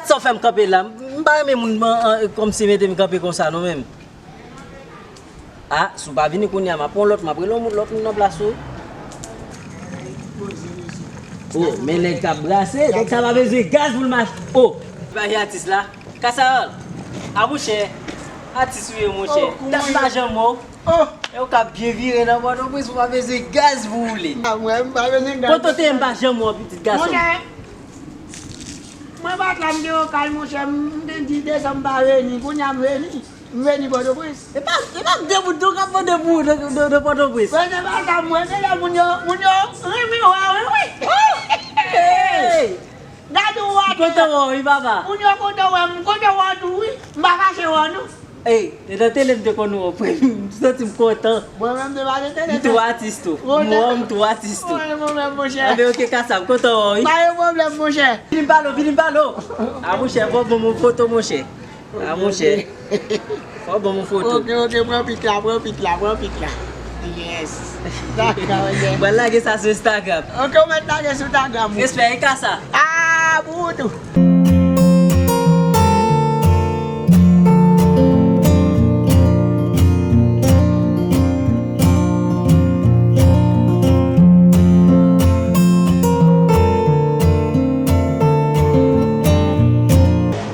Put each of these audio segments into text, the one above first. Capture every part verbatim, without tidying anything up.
Sa w fè m kanpe la? M pa renmen moun an, an, kòmsi mete m kanpe konsa non menm. A, si w pa vini kounye a, m ap pran lòt, m ap rele yon moun, lòt moun nan plas ou. O, men nèg k ap brase, nèg sa pa bezwen gaz pou l mache. O, pa gen atis la. Kasayòl. A monchè, atis ou ye monchè. Dat m pa janm wè w. E w k ap byen vire nan Pòtoprens, ou pa bezwen gaz pou woule. A, mwen, m pa bezwen gaz. Kote w te ye m pa janm wè w, pitit gason. Monchè, mwen pa t la, m te Okay, monchè, m te di desanm m pa vini, kounye a m vini. M vini Pòtoprens. E pa, e pa de bout, ou k ap mande pou ou nan, nan, nan Pòtoprens. Mwen, se pa sa, mwen, se lè moun yo, moun yo renmen wè w, wi. Hey! Gade w atè. M kontan wè w, wi, papa. Moun yo kontan wè m, m kontan wè w tou, wi. M pa fache wè w, non. Ey, e nan tele m te konn wè w, m santi m kontan. Mwen menm, se pa nan tele. M tou atis tou. M wè w, m tou atis tou. Pa gen pwoblèm, monchè. Anben, oke, Kasa, m kontan wè w, wi. Pa gen pwoblèm, monchè. Vini m pale w, vini m pale w. A, monchè, fò w ban m yon foto, monchè. A, monchè. Fò w ban m yon foto. Oke, oke, pran pik la, pran pik la, pran pik la. Yes. Dakò, yes. Mwen lage sa sou Instagram. Oke, ou mèt lage sou Instagram ou. Respè, e Kasa. A, pou ou tou.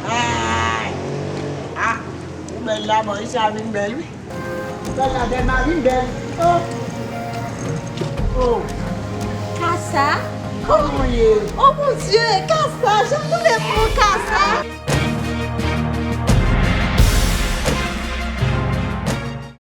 Ay! A, ou bèl la, bò, isi a vin bèl, wi. Bèl la, bèl, ma vin bèl. O! O! Kasa? Kòman w ye? O mon Dye, Kasa, jan